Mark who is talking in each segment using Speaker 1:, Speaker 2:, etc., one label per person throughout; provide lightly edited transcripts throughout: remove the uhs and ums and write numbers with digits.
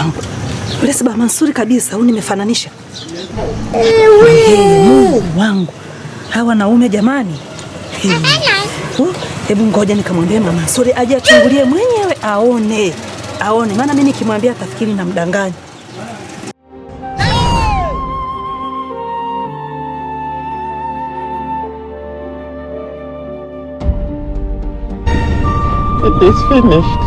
Speaker 1: Wangu. Yule si Ba Mansuri kabisa, huyu nimefananisha. Ewe Mungu wangu. Hawa wanaume jamani. Hebu ngoja nikamwambie Mama Mansuri aje achungulie mwenyewe aone. Aone, maana mimi nikimwambia atafikiri namdanganya.
Speaker 2: It is finished.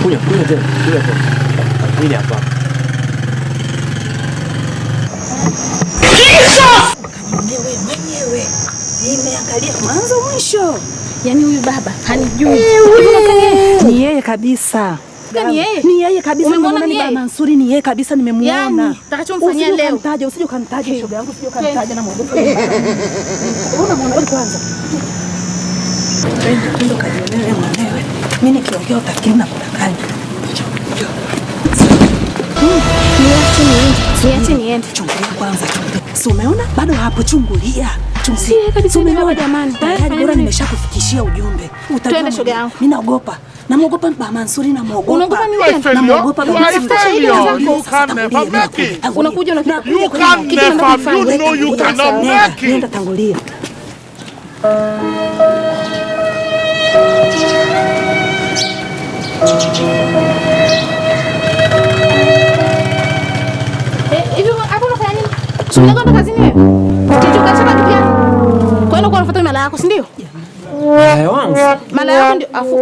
Speaker 3: Kunywa, kunywa tena, kunywa tena. Kunywa hapa.
Speaker 1: Mwenyewe mwenyewe. Nimeangalia mwanzo mwisho.
Speaker 4: Yaani huyu baba hanijui.
Speaker 1: Ni yeye kabisa.
Speaker 4: Ni yeye?
Speaker 1: Ni yeye kabisa.
Speaker 4: Umemwona
Speaker 1: Nimemuona
Speaker 4: ni
Speaker 1: ni Ba
Speaker 4: yeye?
Speaker 1: Mansuri, ni yeye kabisa nimemuona.
Speaker 4: Yaani, takachomfanyia
Speaker 1: Usije
Speaker 4: leo.
Speaker 1: ukamtaja, usije ukamtaja shoga yangu, usije ukamtaja na muogopa. Unamuona wewe kwanza. Twende, twende ukajionee wewe mwenyewe. Mimi nikiongea utafikiri nakudanganya. Njoo, njoo.
Speaker 4: Niache niende. Niache niende.
Speaker 1: Chungulia kwanza, chungulia. Si umeona? Bado hapo chungulia. Chungulia.
Speaker 4: Si yeye kabisa
Speaker 1: Si umeona?
Speaker 4: baba jamani.
Speaker 1: Tayari
Speaker 4: Fanya
Speaker 1: bora
Speaker 4: nini?
Speaker 1: nimeshakufikishia ujumbe. Utajua
Speaker 4: Twende shoga
Speaker 1: mwenyewe.
Speaker 4: yangu.
Speaker 1: Mimi naogopa. Namuogopa Ba Mansuri, namuogopa.
Speaker 4: Unaogopa nini
Speaker 2: You are a
Speaker 4: tena?
Speaker 1: Namuogopa
Speaker 2: failure.
Speaker 1: Ba
Speaker 2: You are a
Speaker 1: Mansuri.
Speaker 2: failure. You can never make it.
Speaker 4: Unakuja unakuja.
Speaker 2: You can never, you know you cannot make
Speaker 1: Nenda
Speaker 2: it.
Speaker 1: tangulia.
Speaker 4: Eh, hivi hapo unafanya nini? Si unakwenda kazini wewe? Kichoka chapa kipi yako? Kwa nini unafuata mala yako, si ndio?
Speaker 3: Malaya wangu.
Speaker 4: Mala yako ndio afu.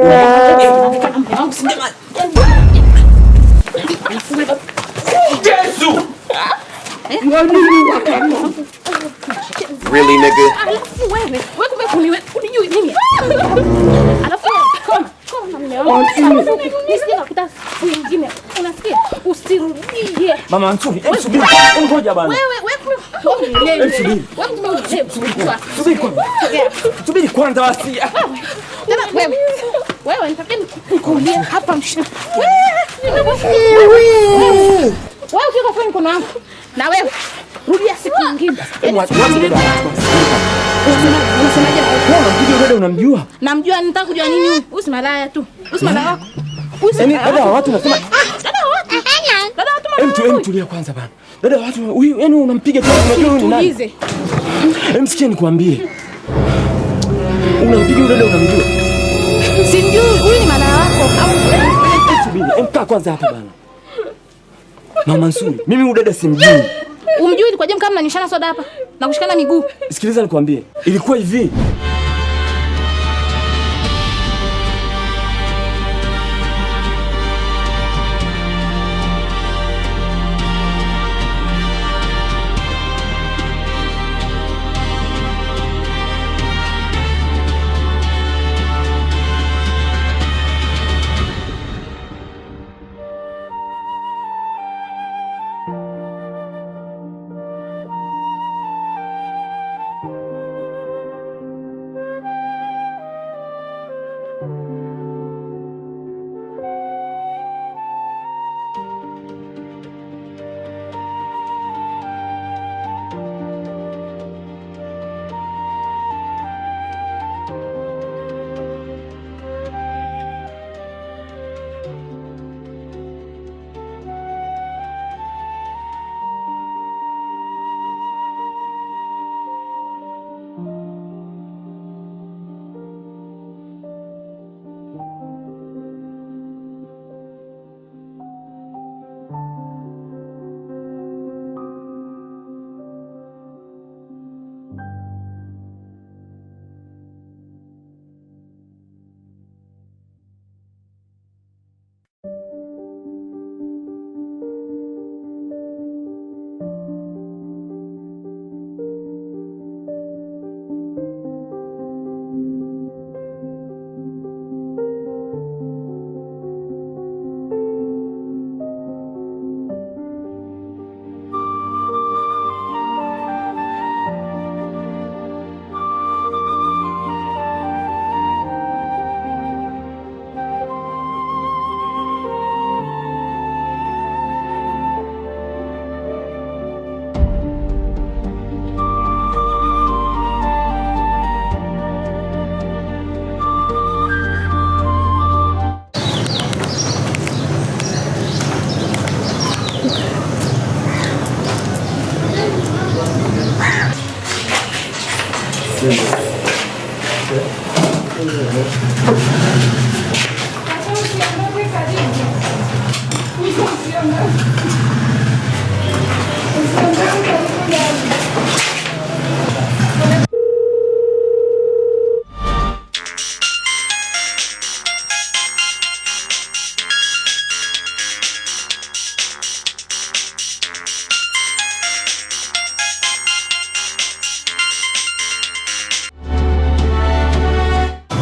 Speaker 4: Wangu si ndio?
Speaker 3: Yesu!
Speaker 5: Really, nigga?
Speaker 4: Alafu wewe, wewe kumbe kunijui mimi. Alafu koma, koma na mume wangu. Nisije nikakuta siku nyingine. Unasikia? Usirudie.
Speaker 3: Mama Mansuri, hebu subiri. Hebu ngoja bana.
Speaker 4: Wewe, wewe kumbe
Speaker 3: Hebu subiri.
Speaker 4: wewe kumbe unielewi.
Speaker 3: Subiri kwanza. Subiri kwanza basi.
Speaker 4: Tena wewe. Wewe nitakuja nikuulie hapa mshina. Wewe. Wewe ukika kwa mkono wangu. Na wewe rudia siku nyingine.
Speaker 3: Hebu wacha wacha dada.
Speaker 4: Unasemaje na wewe?
Speaker 3: Wewe unampiga dada unamjua?
Speaker 4: Namjua, nitaka kujua nini huyu? Huyu si malaya tu. Huyu si malaya wako. Huyu si
Speaker 3: Yaani
Speaker 4: malaya
Speaker 3: dada wa
Speaker 4: wako.
Speaker 3: watu unasema
Speaker 4: Dada wa watu. Dada wa watu
Speaker 3: Hem
Speaker 4: malaya
Speaker 3: tu, hem
Speaker 4: huyu.
Speaker 3: tulia kwanza bana. Dada wa watu huyu yaani unampiga tu unajua huyu ni nani?
Speaker 4: Tulize.
Speaker 3: Hem sikia nikwambie. Unampiga huyu dada unamjua?
Speaker 4: Simjui, huyu ni malaya wako au
Speaker 3: Hem subiri, hem kaa kwanza hapa bana. Mama Mansuri, mimi huyu dada simjui.
Speaker 4: umjui? Kwa je kama mnanishana soda hapa na kushikana miguu?
Speaker 3: Sikiliza nikwambie. Ilikuwa hivi.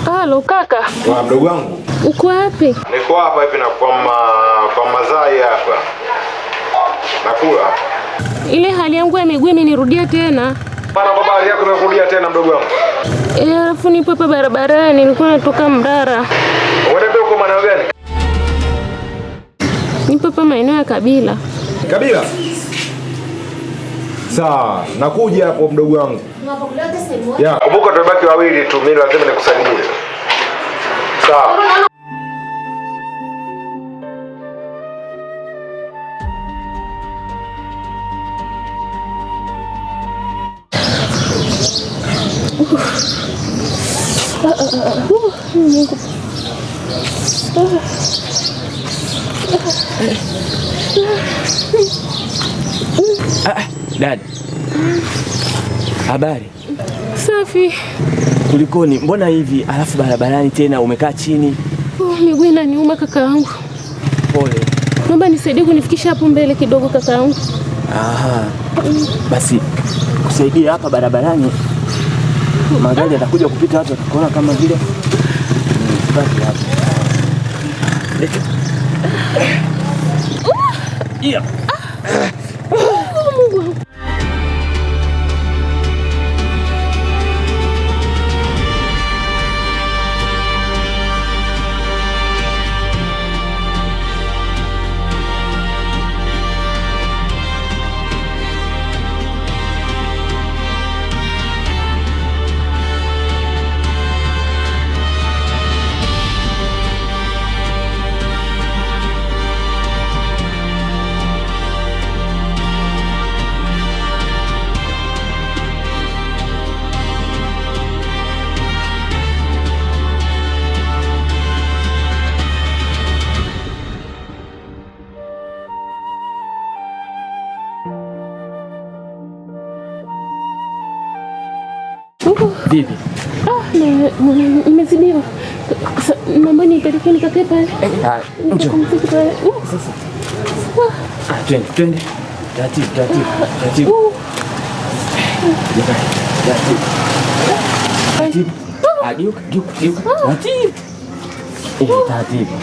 Speaker 4: Halo kaka.
Speaker 5: Wa mdogo wangu.
Speaker 4: Uko wapi?
Speaker 5: Niko hapa hivi na kwa mazai hapa. Nakula.
Speaker 4: Ile hali yangu ya miguu imenirudia tena.
Speaker 5: Bana baba hali yako imekurudia tena mdogo wangu.
Speaker 4: Eh, alafu nipo hapa barabarani, nilikuwa natoka Mrara.
Speaker 5: Unatembea huko maeneo gani?
Speaker 4: Nipo hapa maeneo ya Kabila.
Speaker 5: Kabila? Sawa, nakuja hapo mdogo wangu. Ya, kumbuka tumebaki wawili tu, mimi lazima nikusaidie. Sawa.
Speaker 3: Dad. Habari?
Speaker 4: Safi.
Speaker 3: Kulikoni? Mbona hivi alafu barabarani tena umekaa chini?
Speaker 4: Miguu inaniuma kaka yangu.
Speaker 3: Pole.
Speaker 4: Naomba nisaidie kunifikisha hapo mbele kidogo kaka yangu.
Speaker 3: Aha. Basi kusaidie hapa barabarani. Magari yatakuja kupita watu watakuona kama vile. Basi hapo. Leta. Yeah.
Speaker 4: Mungu.
Speaker 3: Vipi?
Speaker 4: Nimezidiwa. Naomba nipeleke nikakae pale.
Speaker 3: Njoo. Twende, twende. Taratibu, taratibu, taratibu. Taratibu. Taratibu. Geuka, geuka, geuka. Taratibu. Taratibu.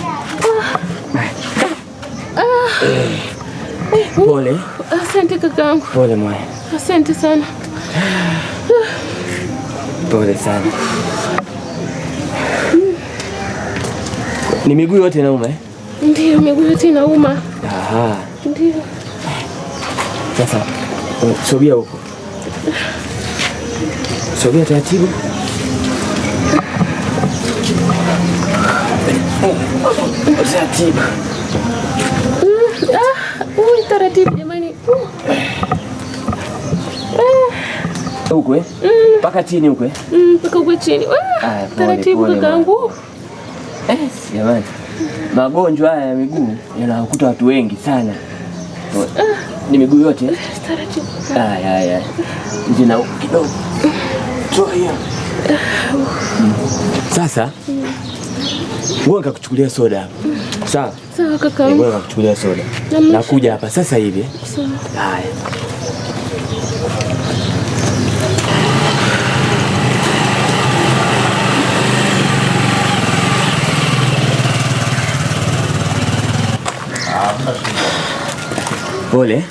Speaker 3: Pole.
Speaker 4: Asante kakaangu.
Speaker 3: Pole mwana.
Speaker 4: Asante sana.
Speaker 3: Pole sana. Ni miguu yote inauma eh?
Speaker 4: Ndio, miguu yote inauma.
Speaker 3: Aha.
Speaker 4: Ndio.
Speaker 3: Sasa sogea huko. Sogea taratibu. Taratibu.
Speaker 4: Taratibu jamani.
Speaker 3: Huko eh? Paka chini huko eh?
Speaker 4: Paka huko chini. Taratibu kakaangu.
Speaker 3: Jamani. Magonjwa haya ya miguu yanawakuta watu wengi sana. Ni miguu yote?
Speaker 4: Taratibu.
Speaker 3: Haya haya. Ndio kidogo. Toa hiyo. Sasa wewe nikakuchukulia soda hapa. Sawa?
Speaker 4: Sawa kakaangu.
Speaker 3: Wewe nikakuchukulia soda. Nakuja hapa sasa hivi.
Speaker 4: Sawa.
Speaker 3: Haya. Pole.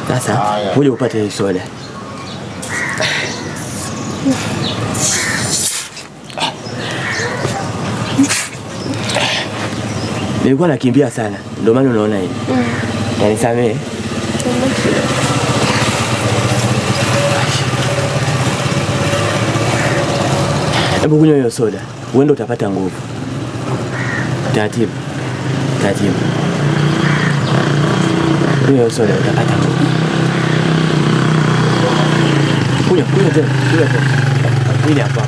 Speaker 3: Sasa ngoja upate hii soda. Nilikuwa nakimbia sana, ndio maana unaona hivi. Nisamehe. Hebu kunywa hiyo soda, uende utapata nguvu. Taratibu. Taratibu. Kunywa hiyo soda utapata nguvu. Kunywa, kunywa tena, kunywa tena. Mimi hapa.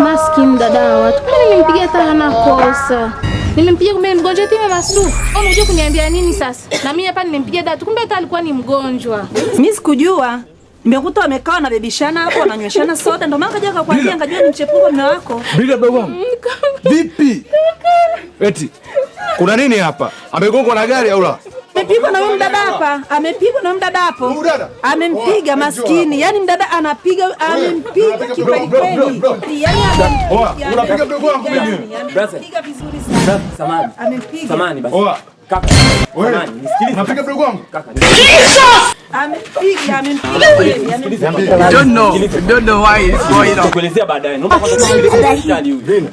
Speaker 4: Maskini dada wa watu. Kumbe nimempiga hata hana kosa. Nimempiga kumbe ni mgonjwa eti Mama Su. Unajua kuniambia nini sasa? Na mimi hapa nimempiga dada tu, kumbe hata alikuwa ni mgonjwa.
Speaker 1: Mimi sikujua. Nimekuta wamekaa wanabebishana hapo wananyweshana soda, ndio maana kaja kakwambia ngajua ni mchepuko mume wako.
Speaker 5: Bila mdogo wangu. Vipi? Eti kuna nini hapa? Amegongwa na gari au la?
Speaker 1: Amepigwa na huyu mdada hapa. Amepigwa na huyu mdada hapo.
Speaker 5: Huyu dada?
Speaker 1: Amempiga
Speaker 5: Oa,
Speaker 1: maskini. Yaani mdada anapiga, amempiga
Speaker 5: Bro,
Speaker 1: kikweli
Speaker 5: bro, bro,
Speaker 1: kweli.
Speaker 5: bro.
Speaker 1: Yaani
Speaker 5: Oa,
Speaker 1: amempiga.
Speaker 5: unapiga mdogo wangu mimi.
Speaker 1: Yaani amempiga vizuri sana.
Speaker 3: Brother, samahani.
Speaker 1: Amempiga.
Speaker 3: Samahani basi.
Speaker 5: Oa.
Speaker 3: Kaka.
Speaker 5: Wewe.
Speaker 3: Samahani, nisikilize.
Speaker 5: Unapiga mdogo wangu?
Speaker 3: Kaka,
Speaker 1: Amempiga, amempiga kweli. Amempiga.
Speaker 6: Don't know. Don't know why it's going on.
Speaker 3: Nitakuelezea baadaye. Naomba kwanza tumpeleke hospitali huyu.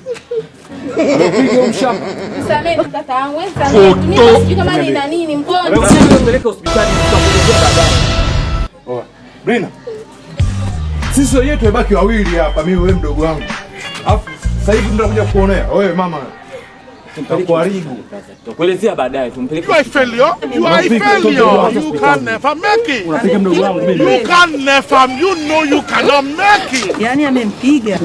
Speaker 5: Amepiga mshamba.
Speaker 4: Msamehe kaka yangu, wewe msamehe. Mimi sijui kama ni nani, ni mgonjwa.
Speaker 3: Tumpeleke hospitali, tutakuelezea baadaye.
Speaker 5: Oa. Brina. Sisi wenyewe tumebaki wawili hapa, mimi wewe mdogo wangu. Alafu sasa hivi tunakuja kuonea. Wewe mama. Tutakuharibu.
Speaker 3: Tutakuelezea baadaye, tumpeleke.
Speaker 2: You are a failure. You are a failure. You can never make it.
Speaker 5: Unapiga mdogo wangu mimi.
Speaker 2: You can never. You know you cannot make it.
Speaker 1: Yaani amempiga.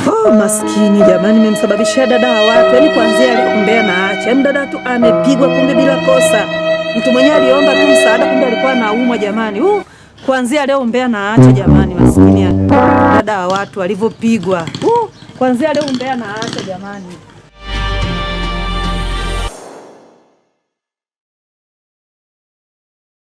Speaker 1: Oh, maskini jamani, nimemsababishia dada wa watu. Yaani kuanzia leo umbea na acha. Yaani dada tu amepigwa kumbe bila kosa. Mtu mwenyewe aliomba tu msaada, kumbe alikuwa anaumwa jamani. Kuanzia leo umbea na acha jamani, maskini ya dada wa watu alivyopigwa. Kuanzia leo umbea na acha jamani.